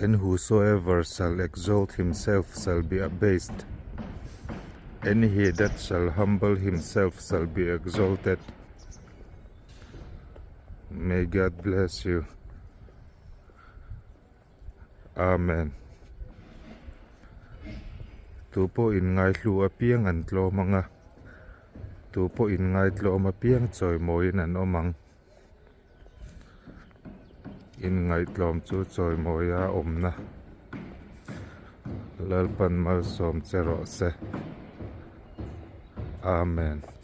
And whosoever shall exalt himself shall be abased, and he that shall humble himself shall be exalted. May God bless you. Amen. Tu pawh inngaihlu apiang an tlawm ang a, tu pawh inngaitlawm apiang chawimawiin an awm ang. Inngaihtlawm chu chawimawia awmna Lalpan malsawm che rawh se. Amen.